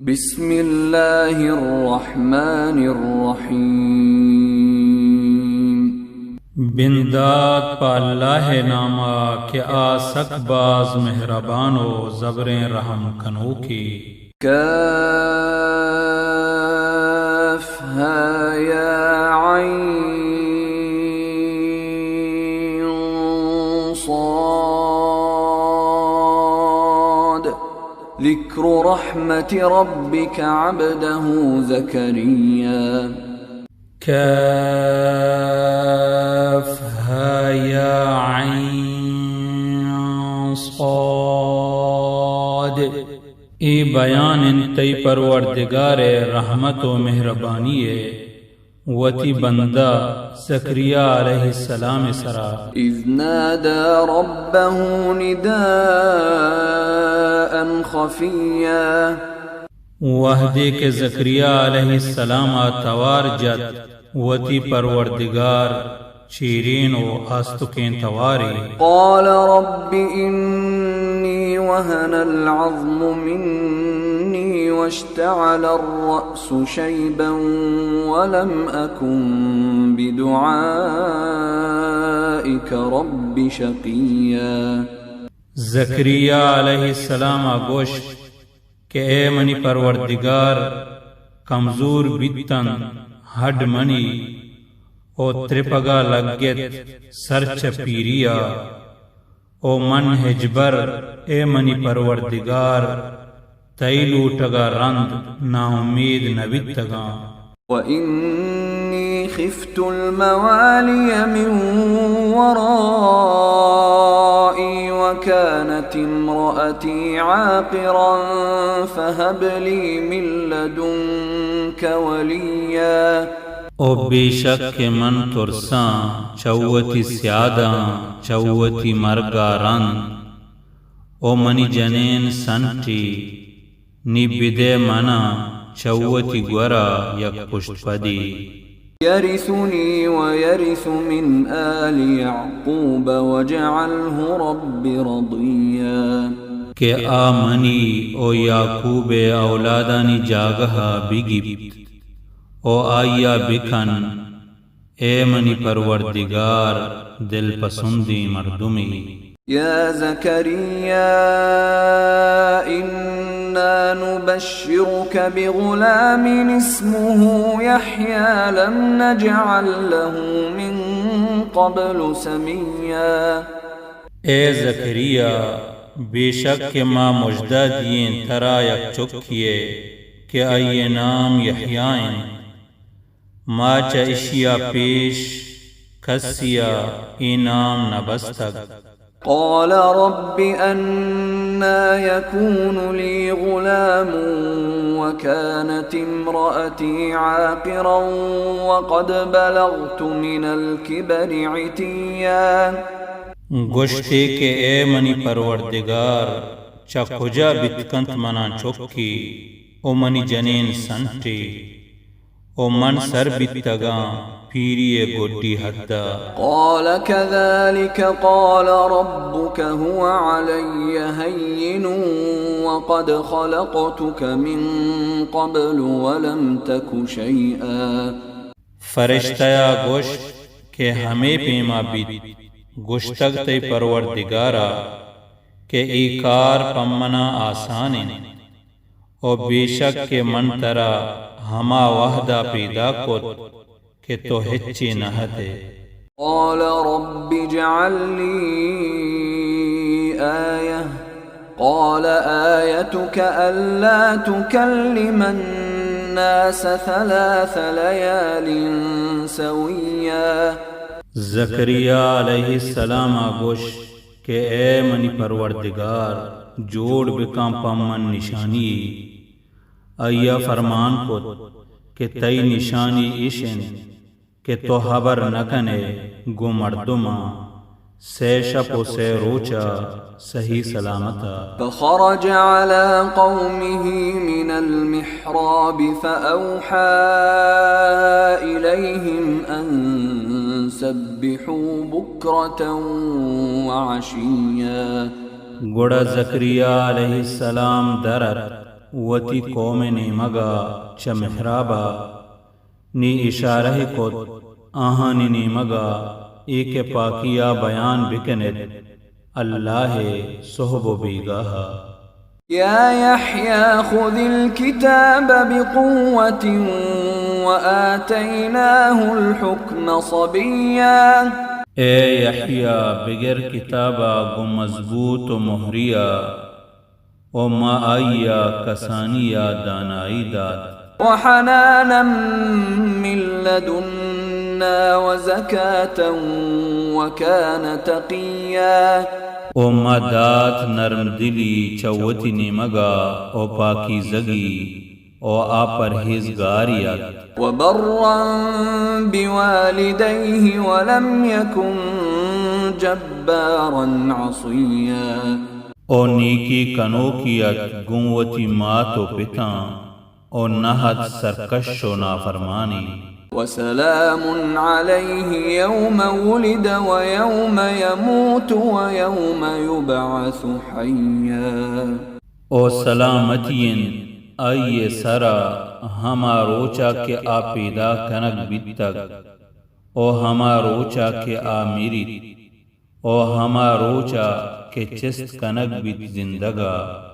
بسم الله الرحمن الرحيم. بندات پہ اللہ ءِ نام ءَ کہ آ سک باز مہربان ءُ زبریں رحم کنوکے۔ كهيعص. ذكر رحمة ربك عبده زكريا. كهيعص. اے بیان انت تئی پروردگار ءِ رحمت ءُ مہربانی ءِ وتی بندہ زکریا علیہ السلام ءِ سرا۔ إذ نادى ربه نداء خفيا. وہدے کہ زکریا علیہ السلام ءَ توار جت وتی پروردگار چیرین ءُ آستکیں توارے۔ قال رب إني وهن العظم مني واشتعل الرأس شيبا ولم أكن بدعائك رب شقيا. زکریا علیہ السلام ءَ گوشت کہ اے منی پروردگار، کمزور بیتن ہڈ منی ءُ ترپگ ءَ لگت سر چہ پیری ءَ، ءُ من ہچبر اے منی پروردگار تئی لوٹگ ءَ رند ناامیت نہ بیتگاں۔ وإني خفت الموالي من ورائي وكانت امرأتي عاقرا فهب لي من لدنك وليا. ءُ بے شک کہ من ترساں چہ وتی سیاداں، چہ وتی مرگ ءَ رند، ءُ منی جنین سنٹی، نی بدئے من ءَ چہ وتی گور ءَ یک پشتپدے۔ يرثني ويرث من آل يعقوب واجعله رب رضيا. کہ آ منی ءُ یعقوب ءِ اولادانی جاگہ ءَ بگیپت ءُ آئی ءَ بکن، اے منی پروردگار، دلپسندیں مردمے۔ يا زكريا إنا نبشرك بغلام اسمه يحيى لم نجعل له من قبل سميا. اے زکریا، بے شک کہ ما مژدہ دئیں ترا یک چکے ءِ کہ آئی ءِ نام یحییٰ اِنت۔ ما چہ اشی ءَ پیش کسی ءَ اے نام نہ بستگ۔ قال رب أنى يكون لي غلام وكانت امرأتي عاقرا وقد بلغت من الكبر عتيا۔ گوشتے کہ اے منی پروردگار، چہ کجا بیت کنت منا چکے ءُ منی جنین سنٹے ءُ من سر بیتگاں پیری ءِ گڈی حد ءَ۔ قال كذلك قال ربك هو علي هين وقد خلقتك من قبل ولم تك شيئا۔ فرشتہ ءَ گوشت کہ ہمے پیما بیت، گوشتگ تئی پروردگار ءَ کہ اے کار پہ من ءَ آسان اِنت۔ ءُ بے شک کہ من ترا ہما وہد ءَ پیداک کت کہ تو ہچے نہ ات ئے۔ قال رب اجعل لي آية، قال آيتك ألا تكلم الناس ثلاث ليال سويا۔ زکریا علیہ السلام ءَ گوشت کہ اے منی پروردگار، جوڑ بکن پہ من نشانی۔ آئی ءَ فرمان کت کہ تئی نشانی ایش اِنت کہ تو ہبر نہ کن ئے گوں مردماں سئے شپ ءُ سئے روچ ءَ سہی سلامت ءَ۔ فخرج على قومه من المحراب فأوحى إليهم أن سبحوا بكرة وعشيا۔ گڑا زکریا علیہ السلام در ات وتی قوم ءِ نیمگ ءَ چہ محراب ءَ۔ نی اشارہ کت آہانی نیمگ ءَ، اے کہ پاکی ءَ بیان بکن ات، اللہ ءِ سہب ءُ بیگاہ ءَ۔ يا يحيى خذ الكتاب بقوة وآتيناه الحكم صبيا۔ اے یحییٰ، بگر کتاب ءَ گوں مضبوط ءُ مہری ءَ، ءُ ما آئی ءَ کسانی ءَ دانائی دات۔ وحنانا من لدنا وزكاة وكان تقيا۔ ءُ ما دات نرم دلی چہ وتی نیمگ ءَ ءُ پاکیزگی ءُ آ پرہیزگارے ات۔ وبرا بوالديه ولم يكن جبارا عصيا۔ ءُ نیکی کنوکی ات گوں وتی مات ءُ پتاں، ءُ نہ ات سرکش ءُ نافرمانے۔ وسلام عليه يوم ولد ويوم يموت ويوم يبعث حيا۔ ءُ سلامتی انت آئی ءِ سر ءَ ہما روچ ءَ کہ آ پیدا کنگ بیتگ، ءُ ہما روچ ءَ کہ آ مریت، ءُ ہما روچ ءَ کہ چست کنگ بیت زندگ ءَ۔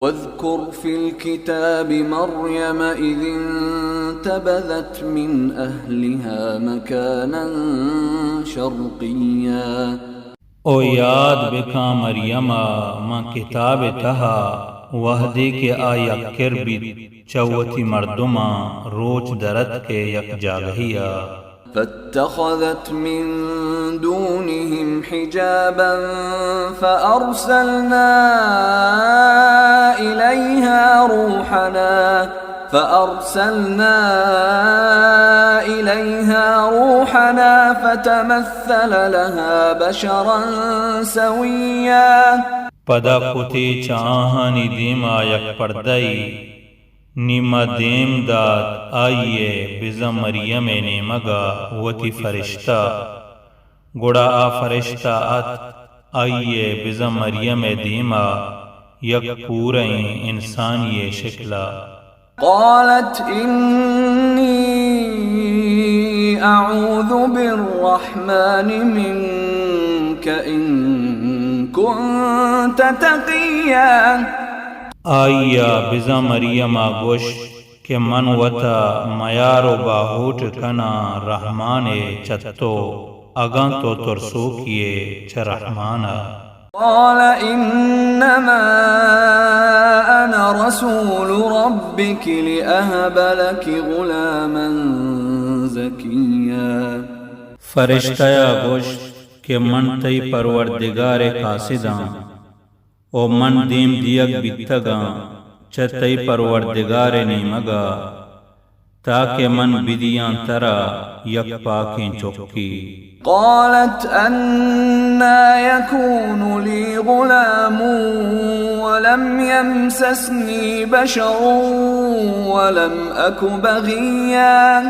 واذكر في الكتاب مريم إذ انتبذت من أهلها مكانا شرقيا۔ ءُ یاد بکاں مریم ءَ ماں کتاب ءِ تہا، وہدے کہ آ یک کر بیت چہ وتی مردماں، روچ در اتک ءَ یک جاگہے ءَ۔ فاتخذت من دونهم حجابا فأرسلنا إليها روحنا، فأرسلنا إليها روحنا فتمثل لها بشرا سويا۔ پدا کتے چہ آہانی دیما یک پردہ ئے، نی ما دیم دات آئی ءَ بزاں مریم ءِ نیمگ ءَ وتی فرشتہ، گڑا آ فرشتہ اتک آئی ءَ بزاں مریم ءِ دیما یک پورئیں انسانی ءِ شکل ءَ۔ قالت إني أعوذ بالرحمن منك إن كنت تقيا۔ آئی ءَ بزاں مریم ءَ گوشت کہ من وت ءَ میار ءُ باہوٹ کناں رحمان ءَ چہ تو، اگاں تو ترسوکی ئے چہ رحمان ءَ۔ قال إنما أنا رسول ربك لأهب لك غلاما زكيا۔ فرشتہ ءَ گوشت کہ من تئی پروردگار ءِ قاصد آں، ءُ من دیم دیگ بیتگ آں چہ تئی پروردگار ءِ نیمگ ءَ، تاکہ من بدیاں ترا یک پاکیں چکے۔ قالت أنى يكون لي غلام ولم يمسسني بشر ولم أك بغيا۔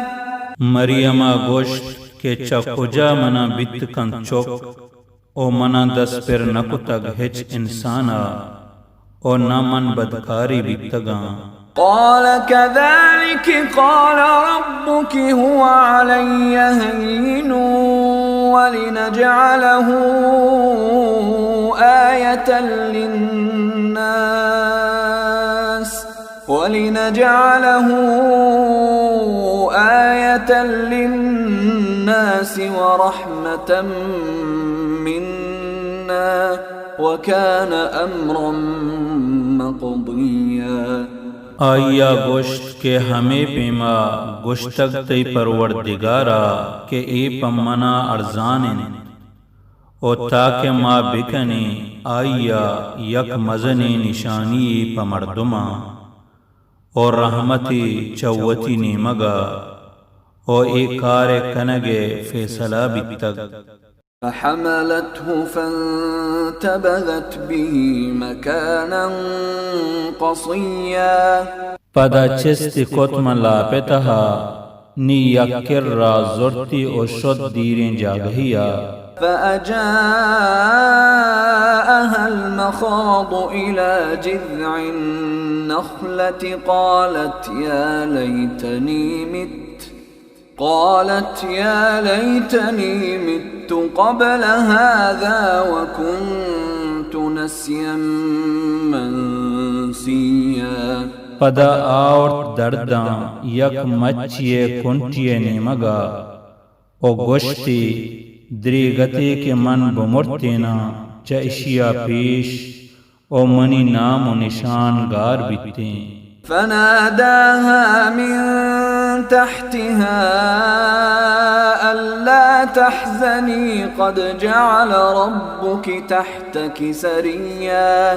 مریم ءَ گوشت کہ چہ کجا منا بیت کنت چک؟ ءُ منا دست پر نہ کتگ ہچ انسان ءَ، ءُ نہ من بدکارے بیتگ آں۔ قال كذلك قال ربك هو علي هين ولنجعله آية للناس ولنجعله آية للناس ورحمة منا وكان أمرا مقضيا۔ آئی ءَ گوشت کہ ہمے پیما گوشتگ تئی پروردگار ءَ کہ اے پہ منا ارزان انت، ءُ تاکہ ما بکنیں آئی ءَ یک مزنیں نشانی یے پہ مردماں، ءُ رحمتے چہ وتی نیمگ ءَ، ءُ اے کار ءِ کنگ ءِ فیصلہ بیتگ۔ فحملته فانتبذت به مكانا قصيا۔ پدا چست کت من لاپ ءِ تہا، نی یک کر ءَ زرتی ءُ شت دیریں جاگہے ءَ۔ فأجاءها المخاض إلى جذع النخلة قالت يا ليتني مت، قالت يا ليتني مت قبل هذا وكنت نسيا منسيا۔ پدا آورت درداں یک مچی ءِ کنٹی ءِ نیمگ ءَ ءُ گوشتی، دریگتے کہ من بمرتیناں چہ اشی ءَ پیش ءُ منی نام ءُ نشان گار بیتیں۔ فناداها من تحتها ألا تحزني قد جعل ربك تحتك سريا۔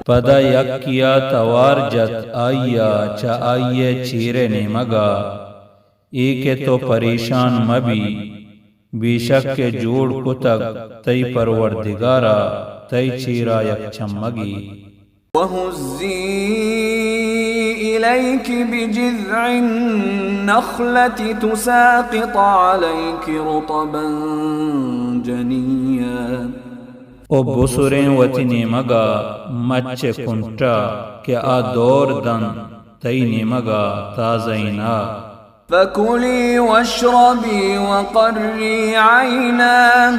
پدا یکیا توار جت آئیا چہ آئی ءِ چیر ءِ نیمگا، اے کہ تو پریشان مہ بی، بیشک کہ جوڑ کتگ تئی پروردگارا تئی چیرا یک چمگے۔ وهزي إليك بجذع النخلة تساقط عليك رطبا جنيا۔ او بسریں وتی نیمگا مچ کنٹا کہ آ دور دنت تئی نیمگا تازہ ئیں ناہ۔ فكلي واشربي وقري عينا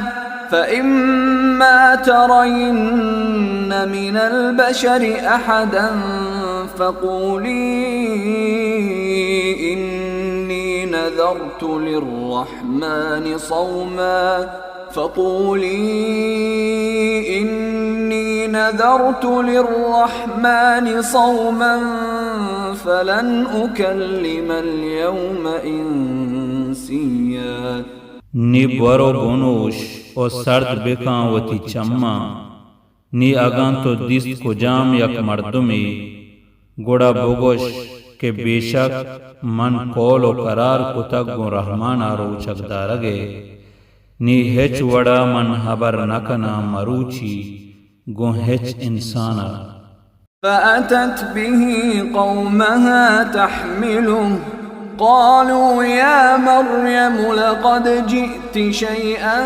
فإما ترين من البشر أحدا فقولي إني نذرت للرحمن صوما، فقولي إني نذرت للرحمن صوما فلن أكلم اليوم إنسيا۔ نی برو بنوش و سرد بکاں وتی چماں۔ نی اگاں تو دیست کجام یک مردمے، گڑا بگوش کہ بیشک من قول و قرار کتگ گوں رحمان ء روچگ دارگ ء۔ نی ہچ وڑا من ہبر نہ کناں مروچی گوں ہچ انسان ء۔ فأتت به قومها تحمله قالوا يا مريم لقد جئت شيئا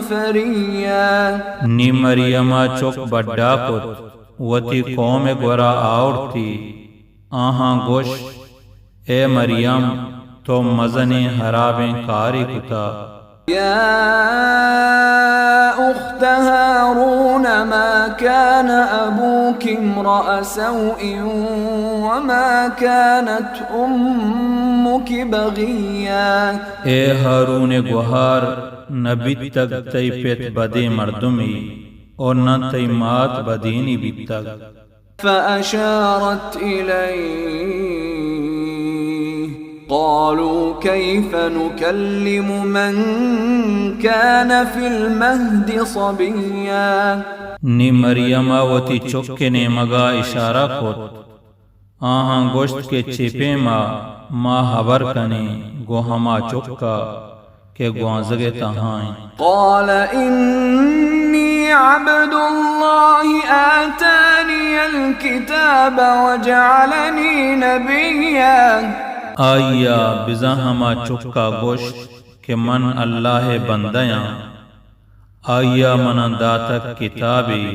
فريا۔ نی مریم ء چک بڈا کت، وتی قوم ء گورا آورتی، آہاں گوشت، اے مریم، تو مزنیں ہرابیں کارے کتا۔ يا أخت هارون ما كان أبوك امرأ سوء وما كانت أمك بغيا۔ اے ہارون ء گوہار، نہ بیتگ تئی پت بدیں مردمے، اور نہ تئی مات بدینی بیتگ۔ فأشارت إليه قالوا كيف نكلم من كان في المهد صبيا۔ نی مریم ء وتی چک ء نیمگا اشارہ کت۔ آہاں گوشت کہ چے پیما ما ہبر کنیں گوں ہما چک ء کہ گوانزگ ء تہا انت۔ قال إني عبد الله آتاني الكتاب وجعلني نبيا۔ آئیا بزاں ہما چکا گوشت کہ من اللہ ء بندہ آں، آئیا منا داتگ کتابے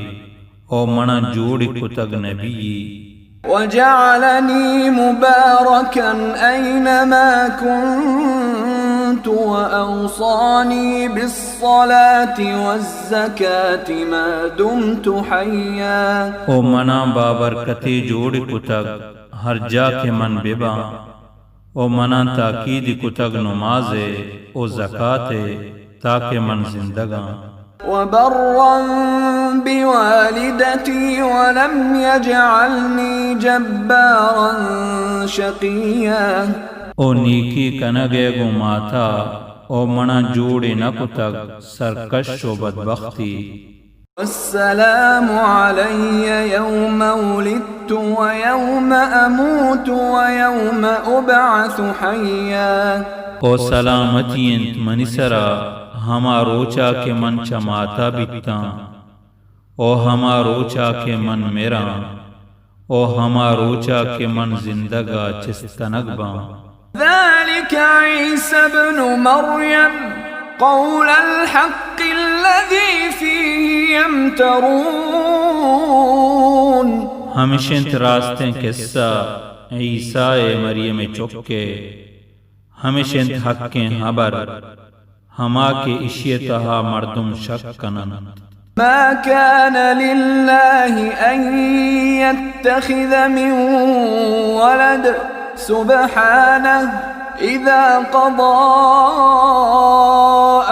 او منا جوڑ کتگ نبی۔ وجعلني مباركا أينما كنت وأوصاني بالصلاة والزكاة ما دمت حيا۔ او منا بابرکتے جوڑ کتگ، ہر جا کہ من بباں، او منا تاکید کتگ نماز ء او زکات ء تاکہ من زندگاں۔ وبرا بوالدتي ولم يجعلني جبارا شقيا۔ او نیکی کنگ ء گوں ماتا، او منا جوڑے نہ کتگ سرکش و بدبختی۔ والسلام علي يوم ولدت ويوم أموت ويوم أبعث حيا۔ او سلامتی انت منی سرا ہما روچا کہ من چہ ماتا بیتاں، او ہما روچا کہ من مراں، او ہما روچا کہ من زندگا چست کنگ باں۔ ذلك عيسى ابن مريم قول الحق الذي فيه يمترون۔ ہمش انت راستیں قصہ عیسیٰ ءُ مریم ءِ چک ءِ، ہمش انت حقیں ہبر، ہما کہ اشی ءِ تہا مردم شک کن انت۔ ما كان لله أن يتخذ من ولد، سبحانه، إذا قضى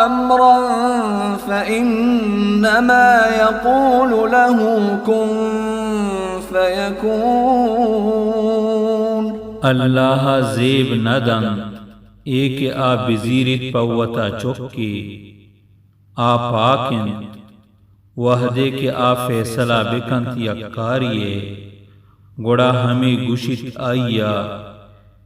أمرا فإنما يقول له كن فيكون۔ اللہ ءَ زیب نہ دنت، اے کہ آ بزیریت پہ وتا چکے، آ پاک انت۔ وہدے کہ آ فیصلہ بکنت یک کارے ءَ، گڑا ہمے گوشیت آئی ءَ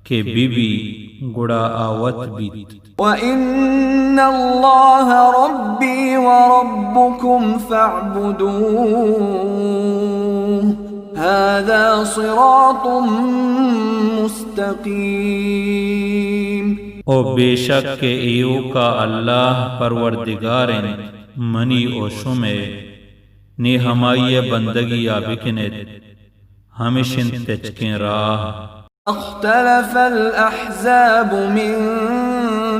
کہ بہ بی، گڑا آ وت بیت۔ وإن الله ربي وربكم فاعبدوه، هذا صراط مستقيم۔ او بے شک کہ ایوکا اللہ پروردگار انت منی و شمئے، نی ہمائی ءِ بندگی ءَ بکن ات، ہمش انت تچکیں راہ۔ اختلف الأحزاب من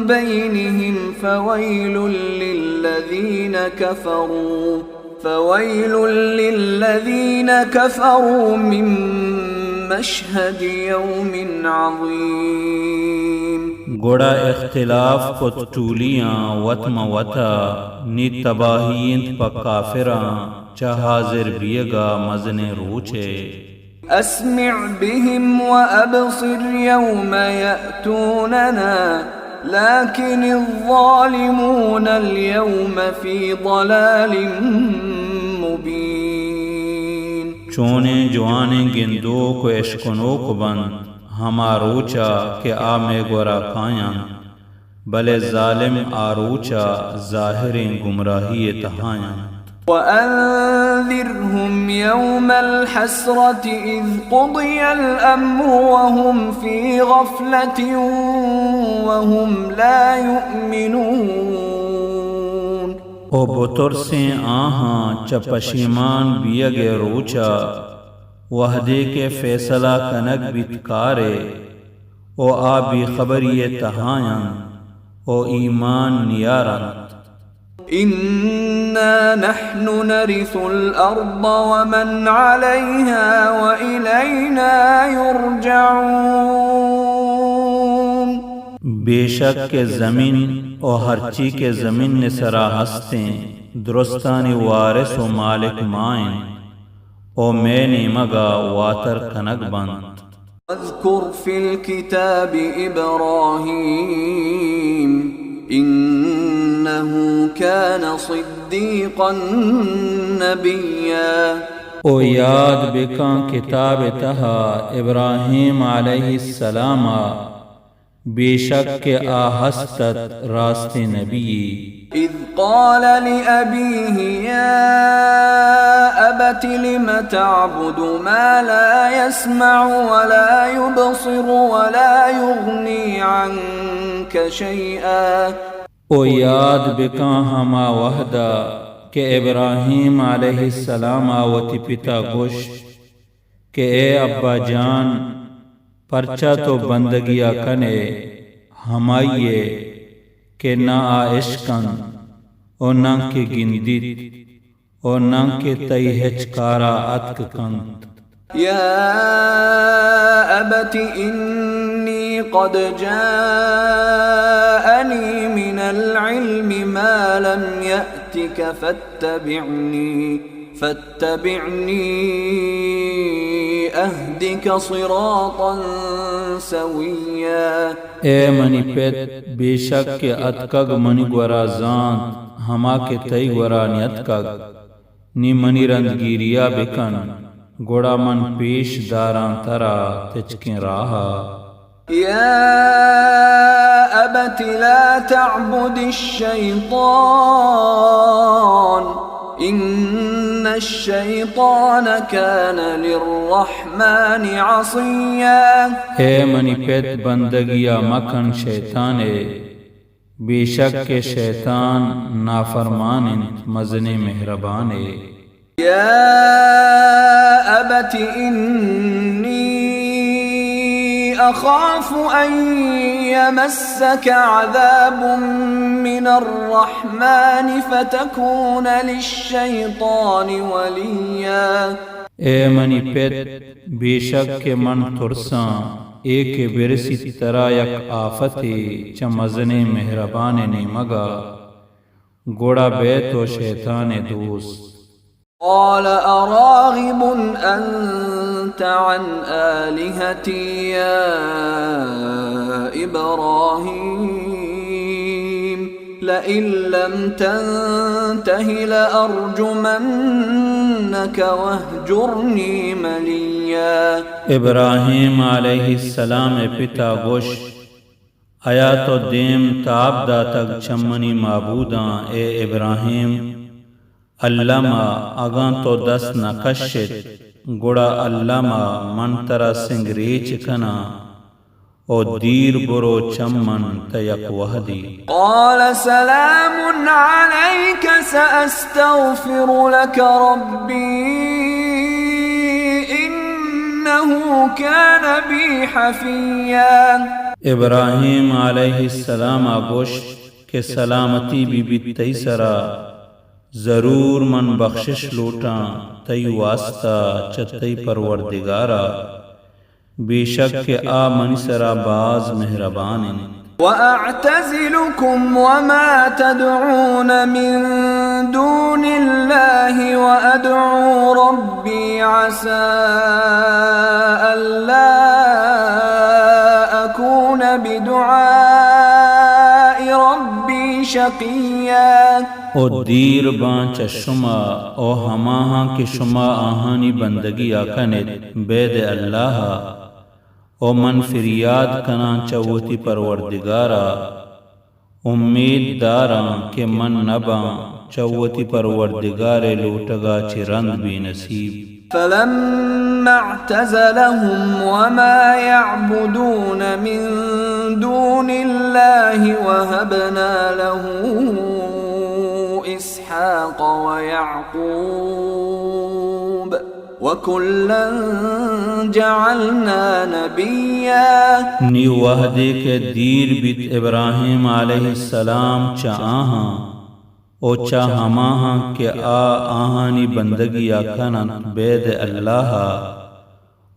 بينهم فويل للذين كفروا فويل للذين كفروا من مشهد يوم عظيم۔ گڑا اختلاف کت ٹولیاں وت ماں وتا، نی تباہی انت پہ کافراں چہ حاضر بیگا مزنیں روچے۔ أسمع بهم وأبصر يوم يأتوننا لكن الظالمون اليوم في ضلال مبين۔ چونیں جوانیں گندوک و اشکنوک بنت ہما روچا کہ آ مئے گورا کاینت، بلے ظالم آ روچا ظاہریں گمراہی ءِ تہا انت۔ وأنذرهم يوم الحسرة إذ قضي الأمر وهم في غفلة وهم لا يؤمنون۔ او بترسیں آہاں چہ پشیمان بیگ ءِ روچا، وہدے کہ فیصلہ کنگ بیت کارے، او آ بے خبری ءِ تہا انت، او ایمان نیارنت۔ إنا نحن نرث الأرض ومن عليها وإلينا يرجعون۔ بے شک کہ زمین و ہرچی کہ زمین ءِ سرا ہستیں، درستانی وارث و مالک ما ایں، او مئے نیمگا واتر کنگ بنت۔ واذكر في الكتاب إبراهيم إنه كان صديقا نبيا۔ او یاد بکن کتاب ءِ تہا ابراہیم علیہ السلام ءَ، بے شک کہ آ ہست ات راستیں نبی یے۔ إذ قال لأبيه يا أبت لم تعبد ما لا يسمع ولا يبصر ولا يغني عنك شيئا۔ او یاد بکن ہما وہدا کہ ابراہیم علیہ السلام ءَ وتی پتا گوشت کہ اے ابا جان، پرچا تو بندگی ءَ کن ئے ہمائی ءِ کہ نہ آ اشکنت و نہ کہ گندیت و نہ کہ تئی ہچ کارا اتک کنت؟ يا أبت إني قد جاءني من العلم ما لم يأتك فاتبعني، فاتبعني أهدك صراطا سويا۔ اے منی پت، بے شک کہ اتکگ منی گورا زانت، ہما کہ تئی گورا نیتکگ۔ نی منی رندگیریا بکن، گڑا من پیش داراں ترا تچکیں راہا۔ يا أبت لا تعبد الشيطان، إن الشيطان كان للرحمن عصيا۔ اے منی پت، بندگیا مکن شیطان ءِ، بے شک کہ شیطان نافرمان انت مزنیں مہربانے۔ يا أبت إني أخاف أن يمسك عذاب من الرحمن فتكون للشيطان وليا۔ اے منی پت، بے شک کہ من ترساں اے کہ برسیت ترا یک آفتے چہ مزنیں مہربان ءِ نیمگ ءَ، گڑا بئے تو شیطان ءِ دوست۔ قال أراغب أنت عن آلهتي يا إبراهيم لئن لم تنته لأرجمنك واهجرني مليا۔ ابراہیم علیہ السلام ءِ پت ءَ گوشت، ایا تو دیم تاب داتگ چہ منی معبوداں، اے ابراہیم؟ الم ءَ اگاں تو دست نہ کشت، گڑا الم ءَ من ترا سنگریچ کناں، او دیر برو چہ من تہ یک وہدے۔ قال سلام عليك سأستغفر لك ربي إنه كان بي حفيا۔ ابراہیم علیہ السلام ءَ گوشت کہ سلامتی بہ بیت تئی سرا، ضرور من بخشش لوٹاں تئی واسطہ چہ تئی پروردگار ءَ، بے شک کہ آ منی سرا باز مہربان انت۔ وأعتزلكم وما تدعون من دون الله وأدعو ربي عسى ألا أكون بدعاء ربي شقيا۔ او دیر باں چہ شما، او ہماہاں کہ شما آہانی بندگی ءَ کن ات، بید اللہ ءَ، او من فریاد کناں چہ وتی پروردگار ءَ، امیت داراں کہ من نہ باں چہ وتی پروردگار ءِ لوٹگ ءَ چہ رند بے نصیب۔ فلما اعتزلهم وما يعبدون من دون الله وهبنا له إسحاق ويعقوب وكلا جعلنا نبيا۔ نی وہدے کہ دیر بیت ابراہیم علیہ السلام چہ آہاں، او چہ ہماہاں کہ آ آہانی بندگی ءَ کن انت بید اللہ ءَ،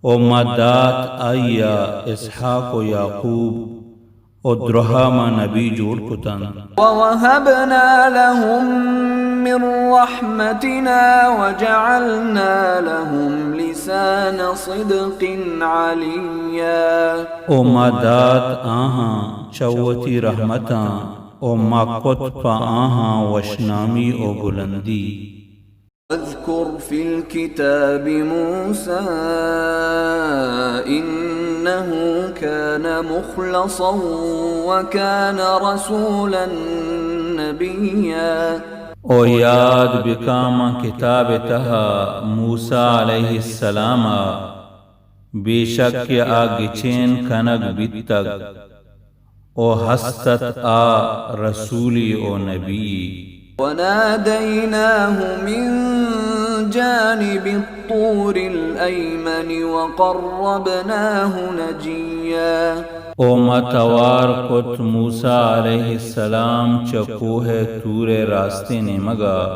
او ما دات آئی ءَ اسحاق و یعقوب، او درہا ما نبی جوڑ کتنت۔ ووهبنا لهم من رحمتنا وجعلنا لهم لسان صدق عليا۔ او ما دات آہاں چہ وتی رحمتاں، او ما کت پہ آہاں وشنامی او بلندی۔ واذكر في الكتاب موسى إنه كان مخلصا وكان رسولا نبيا۔ او یاد بکاں ماں کتاب ءِ تہا موسیٰ علیہ السلام ءَ، بے شک کہ آ گچین کنگ بیتگ۔ او ہست ات آ رسولی او نبی۔ وناديناه من جانب الطور الأيمن وقربناه نجيا۔ او ما توار کت موسیٰ علیہ السلام چہ کوہ طور ءِ راستیں نیمگ ءَ،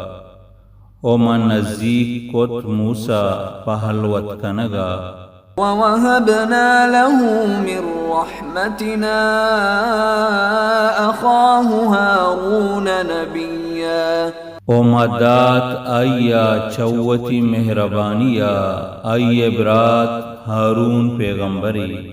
او ما نزیک کت موسیٰ پہ ہلوت کنگ ءَ۔ ووهبنا له من رحمتنا أخاه هارون نبيا۔ او ما دات آئی ءَ چہ وتی مہربانی ءَ آئی ءِ برات ہارون پیغمبرے۔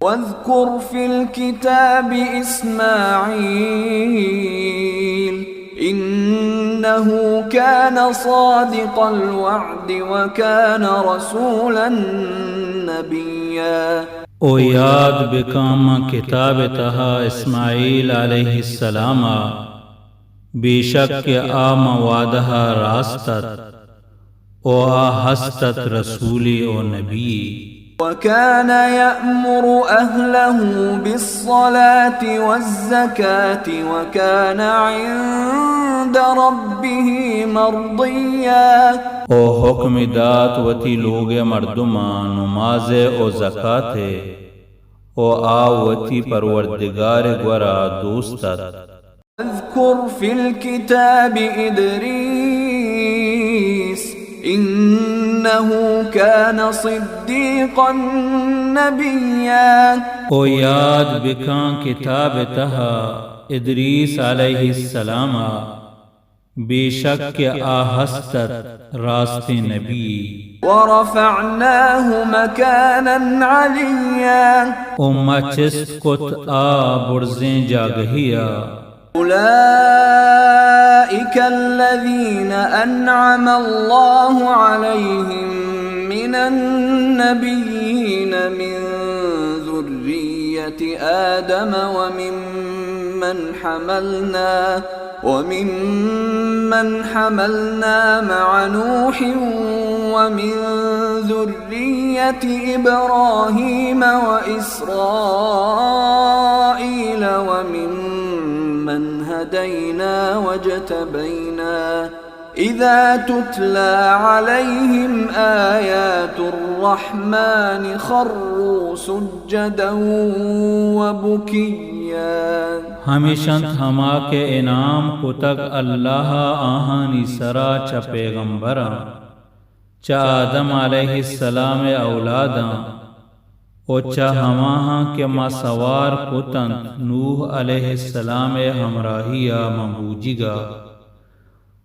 واذكر في الكتاب إسماعيل إنه كان صادق الوعد وكان رسولا نبيا۔ او یاد بکاں ماں کتاب ءِ تہا اسماعیل علیہ السلام ءَ، بے شک کہ آ ماں وعدہ ءَ راست ات۔ او آ ہست ات رسولے او نبی۔ وكان يأمر أهله بالصلاة والزكاة وكان عند ربه مرضيا۔ او حکم دات وتی لوگ ءِ مردماں نماز ءِ و زکات ءِ، و آ وتی پروردگار ءِ گورا دوست ات۔ واذكر في الكتاب إدريس إنه كان صديقا نبيا۔ او یاد بکاں کتاب ءِ تہا ادریس علیہ السلام ءَ، بے شک کہ آ ہست ات راستیں نبی۔ ورفعناه مكانا عليا۔ او ما چست کت آ برزیں جاگہے ءَ۔ أولئك الذين أنعم الله عليهم من النبيين من ذرية آدم وممن حملنا، وممن حملنا مع نوح ومن ذرية إبراهيم وإسرائيل وممن هدينا واجتبينا، إذا تتلى عليهم آيات الرحمن خروا سجدا وبكيا۔ ہمیش انت ہما کہ انعام کتگ اللہ ءَ آہانی سرا چہ پیغمبراں، چہ آدم علیہ السلام ءِ اولاداں، و چہ ہماہاں کہ ما سوار کت انت نوح علیہ السلام ءِ ہمراہی ءَ ماں بوجیگ ءَ،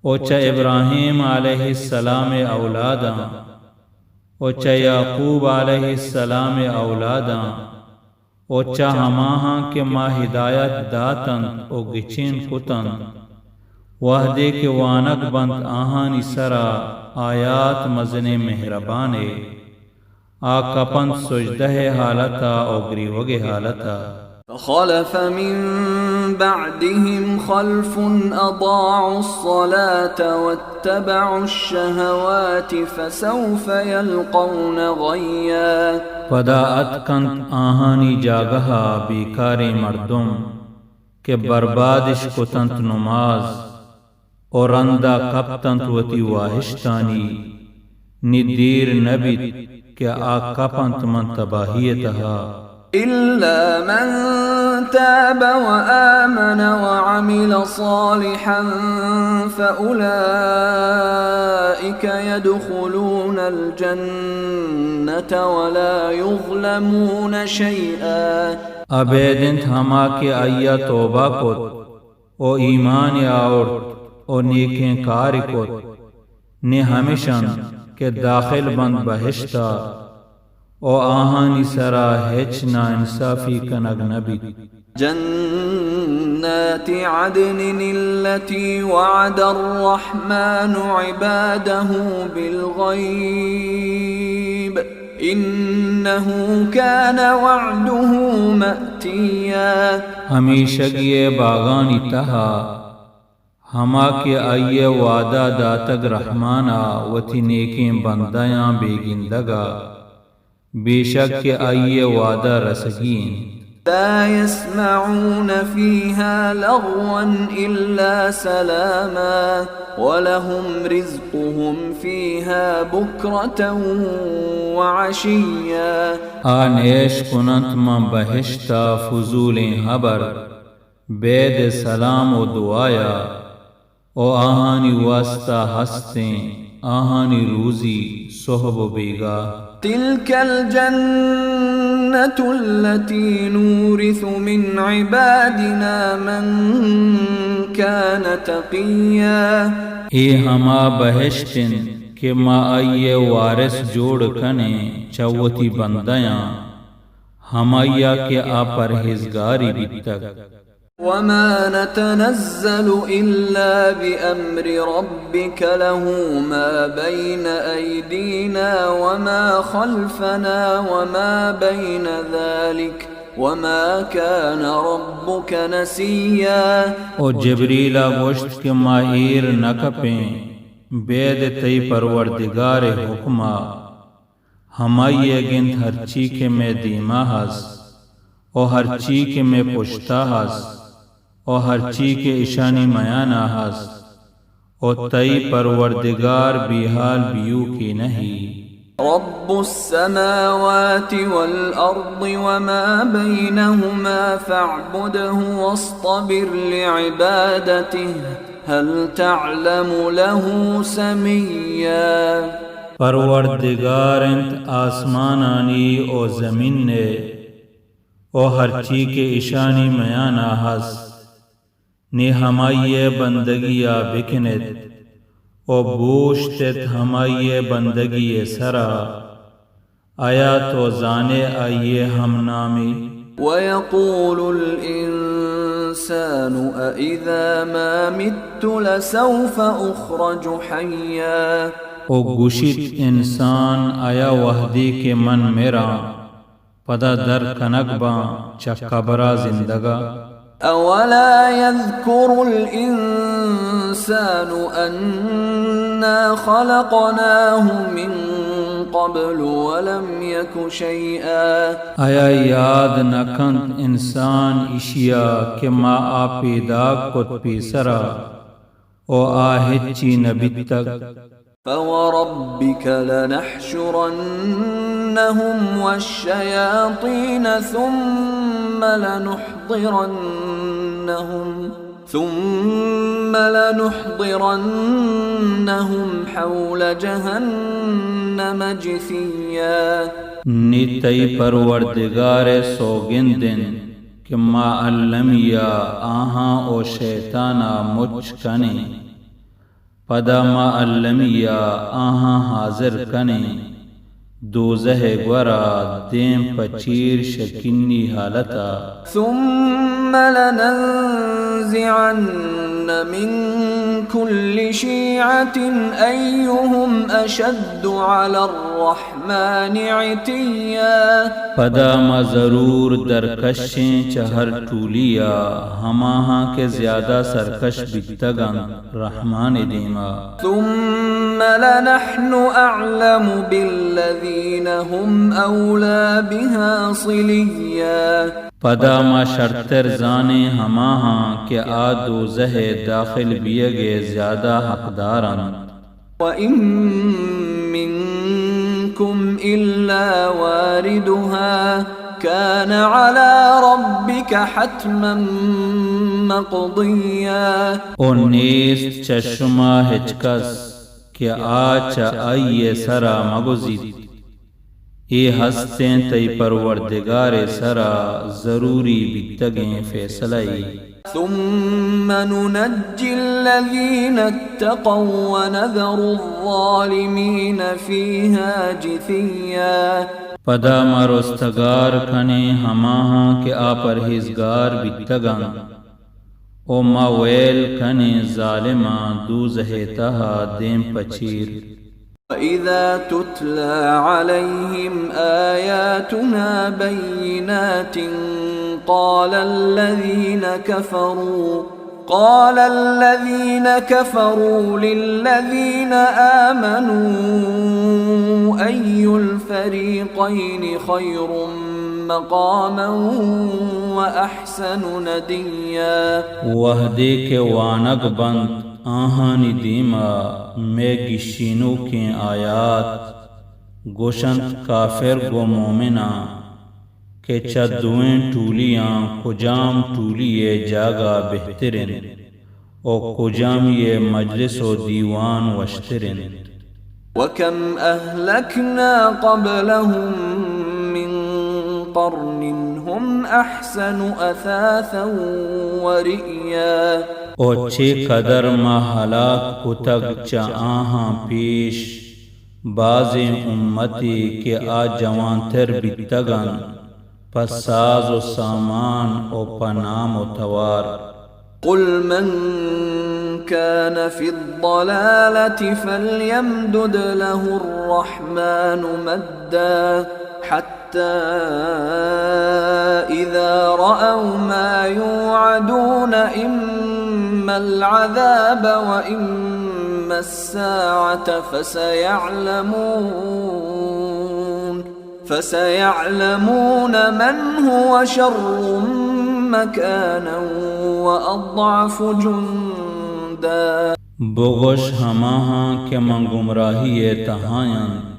و چہ ابراہیم علیہ السلام ءِ اولاداں، و چہ یعقوب علیہ السلام ءِ اولاداں، و چہ ہماہاں کہ ما ہدایت دات انت و گچین کت انت، وہدے کہ وانگ بنت آہانی سرا آیات مزنیں مہربان ءِ، آ کپنت سجدہ ءِ حالت ءَ و گریوگ ءِ حالت ءَ۔ فخلف من بعدهم خلف أضاعوا الصلاة واتبعوا الشهوات فسوف يلقون غيا۔ پدا اتکنت آہانی جاگہ ءَ بیکاریں مردم کہ بربادش کتنت نماز، و رندا کپتنت وتی واہشتانی، نی دیر نہ بیت کہ آ کپنت من تباہی ءِ تہا۔ إلا من تاب وآمن وعمل صالحا فأولئك يدخلون الجنة ولا يظلمون شيئا۔ ابید انت ہما کہ آئی ءَ توبہ کت و ایمان آورت و نیکیں کارے کت، نی ہمیش انت کہ داخل بنت بہشت ءَ و آہانی سرا ہچ ناانصافی کنگ نہ بیت۔ جنات عدن التي وعد الرحمن عباده بالغيب إنه كان وعده مأتيا۔ ہمیشگی ءِ باگانی تہا، ہما کہ آئی ءَ وعدہ داتگ رحمان ءَ وتی نیکیں بندیاں بے گندگ ءَ، بے شک کہ آئی ءِ وعدہ رسگی انت۔ لا يسمعون فيها لغوا إلا سلاما ولهم رزقهم فيها بكرة وعشيا۔ آ نیش کننت ماں بہشت ءَ فضولیں ہبر، بید سلام و دعایا، و آہانی واسطہ ہستیں آہانی روزی سہب و بیگاہ۔ تلك الجنة التي نورث من عبادنا من كان تقيا۔ اے ہما بہشت انت کہ ما آئی ءِ وارث جوڑ کنیں چہ وتی بندیاں، ہمائی ءَ کہ آ پرہیزگارے بیتگ۔ وما نتنزل إلا بأمر ربك له ما بين أيدينا وما خلفنا وما بين ذلك وما كان ربك نسيا۔ او جبریل ءَ گوشت کہ ما ایر نہ کپیں بید تئی پروردگار ءِ حکم ءَ، ہمائی ء گند ہرچی کہ مئے دیما ہست، و ہرچی کہ مئے پشتا ہست، و ہرچی کہ اشانی میانا ہست، و تئی پروردگار بیحال بیوکے نہ ئی۔ رب السماوات والأرض وما بينهما فاعبده واصطبر لعبادته هل تعلم له سميا۔ پروردگار انت آسمانانی و زمین ء و ہرچی کہ اشانی میانا ہست، نی ہمائی ء بندگی ء بکن ات و بوشت ات ہمائی ء بندگی ء سرا۔ آیا تو زانئے آئی ء ہم نامے؟ ويقول الإنسان أإذا ما مت لسوف أخرج حيا۔ و گوشیت انسان، آیا وہدے کہ من مراں، پدا در کنگ باں چہ قبرا زندگا؟ أولا يذكر الإنسان أنا خلقناه من قبل ولم يك شيئا۔ آیا یاد نہ کنت انسان اشیا کہ ما آ پیداک کت پیسرا و آ ہچی نہ بیتگ؟ فوربك لنحشرنهم والشياطين ثم لنحضرنهم، ثم لنحضرنهم حول جهنم جثيا۔ نی تئی پروردگار ء سوگند انت کہ ما المی ء آہاں و شیطان ء مچ کنیں۔ پدا ما المی ء آہاں حاضر کنیں دوزہ ء گورا دیم پہ چیر شکینی حالت ء۔ ثم لننزعن من كل شيعة أيهم أشد على الرحمن عتيا۔ پدا ما ضرور درکشیں چہ ہر ٹولی ء ہماہاں کہ زیادہ سرکش بیتگ انت رحمان ء دیما۔ ثم لنحن أعلم بالذين هم أولى بها صليا۔ پدا ما شرتر زانیں ہماہاں کہ آ دوزہ ء داخل بیگ ء زیادہ حقدار انت۔ وإن منكم إلا واردها كان على ربك حتما مقضيا۔ و نیست چہ شما ہچ کس کہ آ چہ آئی ء سرا مگوزیت۔ اے ہستیں تئی پروردگار ء سرا ضروری بیتگیں فیصلہ ای۔ ثم ننجي الذين اتقوا ونذر الظالمين فيها جثيا۔ پدا ما رستگار کنیں ہماہاں کہ آ پرہیزگار بیتگ انت، و ما ویل کنیں ظالماں دوزہ ء تہا دیم پہ چیر۔ وإذا تتلى عليهم آياتنا بينات قال الذين كفروا، قال الذين كفروا للذين آمنوا أي الفريقين خير مقاما وأحسن نديا۔ وہدے کہ وانگ بنت آہانی دیما مئے گیشینوکیں آیات، گوشنت کافر گوں مومناں کہ چہ دوئیں ٹولیاں کجام ٹولی ء جاگہ بہتر انت و کجامی ء مجلس و دیوان وشتر انت۔ وكم أهلكنا قبلهم من قرن هم أحسن أثاثا ورئيا۔ و چے قدر ما ہلاک کتگ چہ آہاں پیش بازیں امتے کہ آ جوانتر بیتگ انت پہ ساز و سامان و پہ نام و توار۔ قل من كان في الضلالة فليمدد له الرحمن مدا حتى إذا رأوا ما يوعدون إما العذاب وإما الساعة فسيعلمون۔ فسيعلمون من هو شر مكانا وأضعف جندا۔ بگوش ہماہاں کہ من گمراہی ءِ تہا انت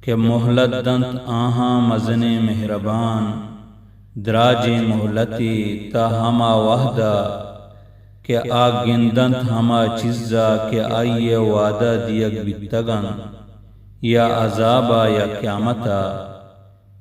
کہ مہلت دنت آہاں مزنیں مہربان، دراجیں مہلتے، تاں ہما وہد ءَ کہ آ گندنت ہما چیز ءَ کہ آئی ءِ وعدہ دیگ بیتگ انت، یا عذاب ءَ یا قیامت ءَ،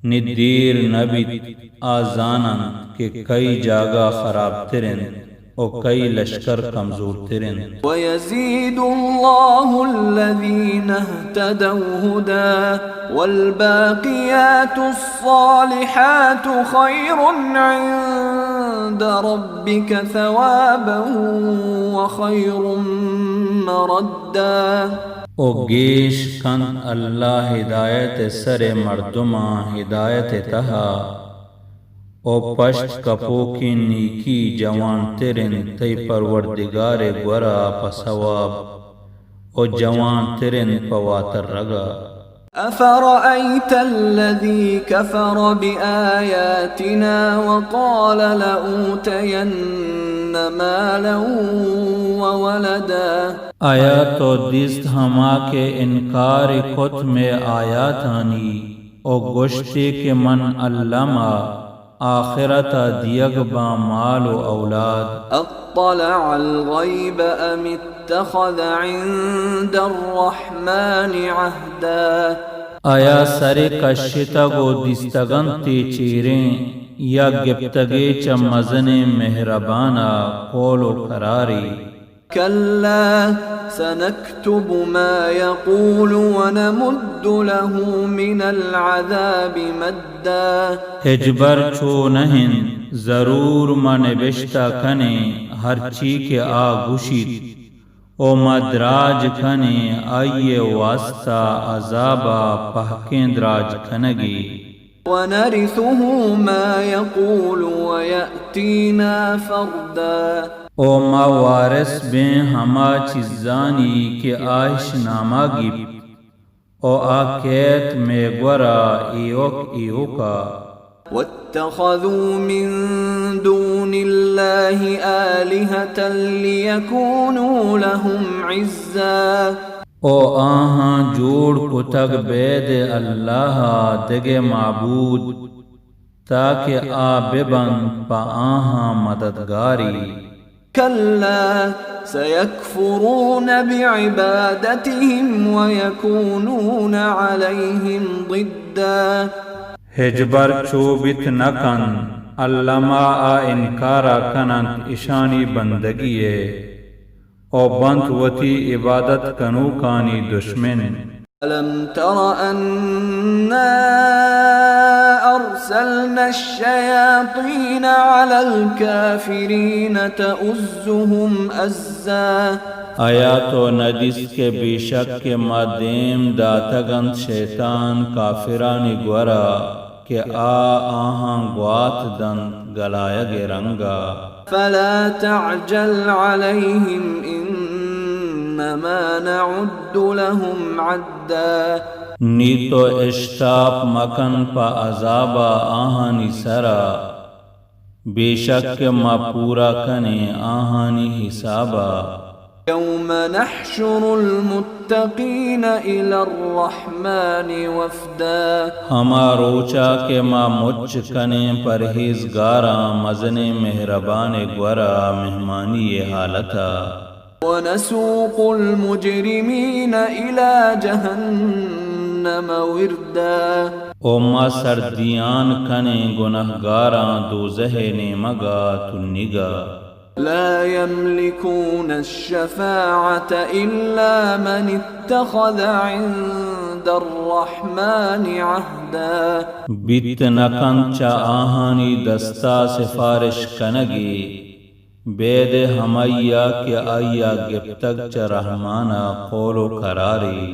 نی دیر نہ بیت، آ زان انت کہ کئی جاگہ خرابتر انت ءُ کئی لشکر کمزورتر انت۔ ويزيد الله الذين اهتدوا هدى، والباقيات الصالحات خير عند ربك ثوابا وخير مردا۔ ءُ گیش کنت اللہ ہدایت ءِ سر ءَ مردماں ہدایت ءِ تہا، ءُ پشت کپوکیں نیکی جوانتر انت تئی پروردگار ءِ گورا پہ ثواب ءُ جوانتر انت پہ واترگ ءَ۔ أفرأيت الذي كفر بآياتنا وقال لأوتين مالا وولدا۔ آیا تو دیست ہما کہ انکار کت مئے آیاتانی ءُ گوشتی کہ من الم ءَ آخرت ءَ دیگ باں مال ءُ اولاد؟ أطلع الغيب أم اتخذ عند الرحمن عهدا؟ آیا سرے کشتگ ءُ دیستگ انت تئی چیریں، یا گپتگے چہ مزنیں مہربان ءَ قول ءُ قرارے؟ كلا سنكتب ما يقول ونمد له من العذاب مدا۔ ہچبر چو نہ انت، ضرور ما نبشتہ کنیں ہرچی کہ آ گوشیت، ءُ ما دراج کنیں آئی ءِ واستا عذاب ءَ پہکیں دراج کنگے۔ ونرثه ما يقول ويأتينا فردا۔ ءُ ما وارث بیں ہما چیزانی کہ آ اشناما گیپت، ءُ آ کیت مئے گورا ایوک ایوکا۔ واتخذوا من دون الله آلهة ليكونوا لهم عزا۔ ءُ آہاں جوڑ کتگ بید اللہ ءَ دگہ معبود، تاکہ آ بہ بنت پہ آہاں مددگارے۔ كلا سيكفرون بعبادتهم ويكونون عليهم ضدا۔ ہچبر چو بیت نہ کنت، الم ءَ آ انکار ءَ کن انت اشانی بندگی ءَ، ءُ بنت وتی عبادت کنوکانی دشمن۔ ألم تر أنا أرسلنا الشياطين على الكافرين تؤزهم أزا۔ آیا تو نہ دیست کہ بے شک کہ ما دیم داتگ انت شیطان کافرانی گورا کہ آ آہاں گوات دنت گلائگ ءِ رنگ ءَ؟ فلا تعجل عليهم إنما نعد لهم عدا۔ نی تو اشتاپ مکن پہ عذاب ءَ آہانی سرا، بے شک کہ ما پورا کنیں آہانی حساب ءَ۔ يوم نحشر المتقين إلى الرحمن وفدا۔ ہما روچا کہ ما مچ کنیں پرہیزگاراں مزنیں مہربان ءِ گورا مہمانی ءِ حالت ءَ۔ ونسوق المجرمين إلى جهنم وردا۔ ءُ ما سردیان کنیں گنہگاراں دوزہ ءِ نیمگ ءَ تنیگ ءَ۔ لا يملكون الشفاعة إلا من اتخذ عند الرحمن عهدا۔ بیت نہ کنت چہ آہانی دستا سفارش کنگے، بید ہمائی ءَ کہ آئی ءَ گپتگ چہ رحمان ءَ قول ءُ قرارے۔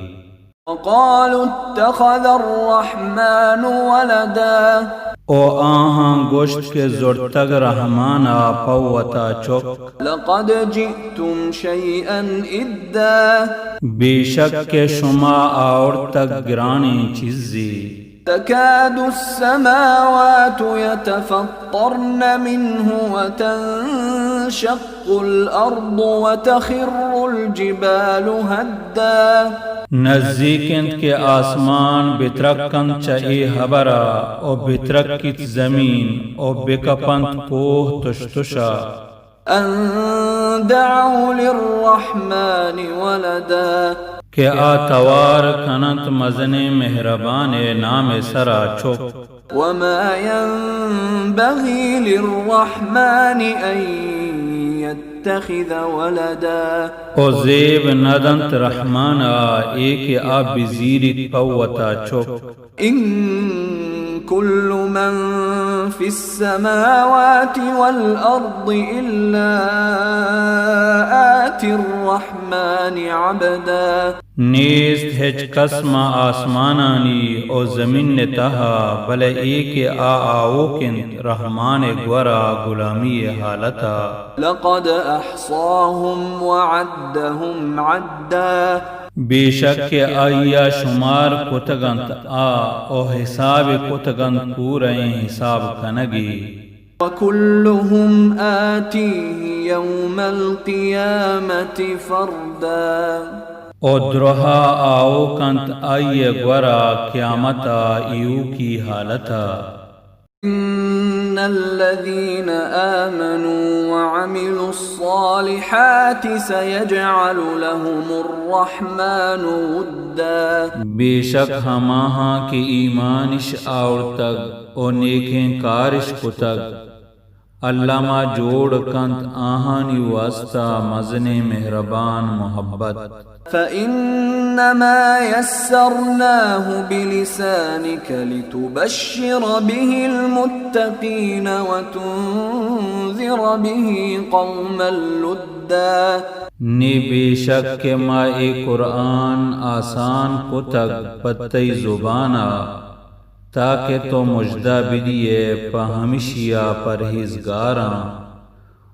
وقالوا اتخذ الرحمن ولدا۔ ءُ آہاں گوشت کہ زرتگ رحمان ءَ پہ وتا چک۔ لقد جئتم شيئا إدا۔ بے شک کہ شما آورتگ گرانیں چیزے۔ تكاد السماوات يتفطرن منه وتنشق الأرض وتخر الجبال هدا۔ نزیک انت کہ آسمان بترک کنت چہ اے ہبرا، و بترکیت زمین، و بکپنت کوہ تش تشا۔ أن دعوا للرحمن ولدا۔ کہ آ توار کننت مزنیں مہربانئے نامئے سرا چک۔ وما ينبغي للرحمن أن يتخذ ولدا۔ و زیب ندنت رحمانا اے کہ آ بزیریت پہ وتا چک۔ إن كل من في السماوات والأرض إلا آتي الرحمن عبدا۔ نیست ہچ کس ماں آسمانانی و زمین تہا، بلے اے کہ آ آؤک انت رحمانئے گورا گلامیئے حالتا۔ لقد أحصاهم وعدهم عدا۔ بے شک کہ آئیا شمار کتگ انت آ، و حساب کتگ انت پورئیں حساب کنگی۔ وكلهم آتيه يوم القيامة فردا۔ و درہا آؤک انت آئیئے گورا قیامتا ایوکی حالتا۔ إن الذين آمنوا وعملوا الصالحات سيجعل لهم الرحمن ودا۔ بے شک ہماہاں کہ ایمانش آورتگ و نیکیں کارش کتگ، اللہ ما جوڑ کنت آہانی واسطہ مزنیں مہربان محبت۔ فإنما يسرناه بلسانك لتبشر به المتقين وتنذر به قوما لدا۔ نی بے شک کہ ما اے قرآن آسان کتگ پہ تئی زبانا، تاکہ تو مژدہ بدیئے پہ ہمشیا پرہیزگاراں،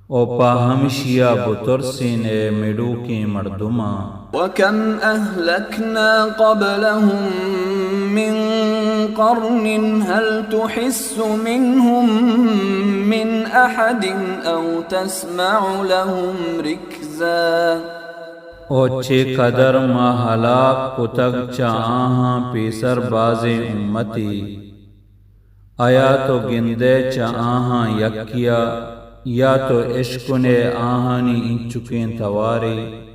و پہ ہمشیا بترسینئے مڑوکیں مردماں۔ وكم أهلكنا قبلهم من قرن هل تحس منهم من أحد أو تسمع لهم ركزا۔ و چے قدر ما ہلاک کتگ چہ آہاں پیسر بازیں امتے، آیا تو گندئے چہ آہاں یکیا، یا تو اشکنئے آہانی اینچکیں توارے؟